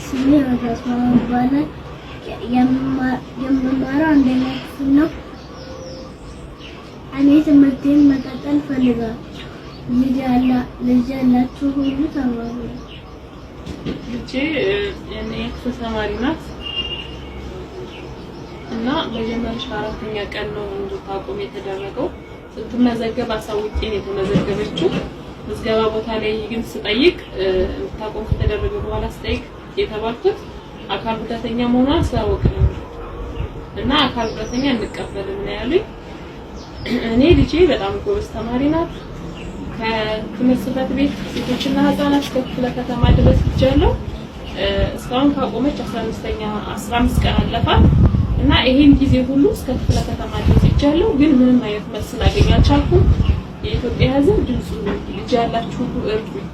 ስሜ ሮዳስ ይባላል። የምማረው አንደኛ ክፍል ነው። እኔ ትምህርቴን መቀጠል እፈልጋለሁ። ልጅ ያላችሁ ሁሉ ተማሩ። ልጄ የአንደኛ ክፍል ተማሪ ናት እና በጀመረች በአራተኛ ቀን ነው እንድታቆም የተደረገው። ስትመዘገብ አሳውቄ ነው የተመዘገበችው። ምዝገባ ቦታ ላይ ግን ስጠይቅ እንድታቆም ከተደረገ በኋላ ስጠይቅ የተባልኩት አካል ጉዳተኛ መሆኗን ስላወቅን ነው እና አካል ጉዳተኛ እንቀበልም ነው ያሉኝ። እኔ ልጄ በጣም ጎበዝ ተማሪ ናት። ከትምህርት ጽሕፈት ቤት ሴቶችና ህጻናት እስከ ክፍለ ከተማ ድረስ ሄጃለሁ። እስካሁን ካቆመች 15ኛ 15 ቀን አለፋት እና ይሄን ጊዜ ሁሉ እስከ ክፍለ ከተማ ድረስ ሄጃለሁ፣ ግን ምንም አይነት መልስ ላገኝ አልቻልኩም። የኢትዮጵያ ሕዝብ ድምፁ ልጅ ያላችሁ ሁሉ እርዱኝ።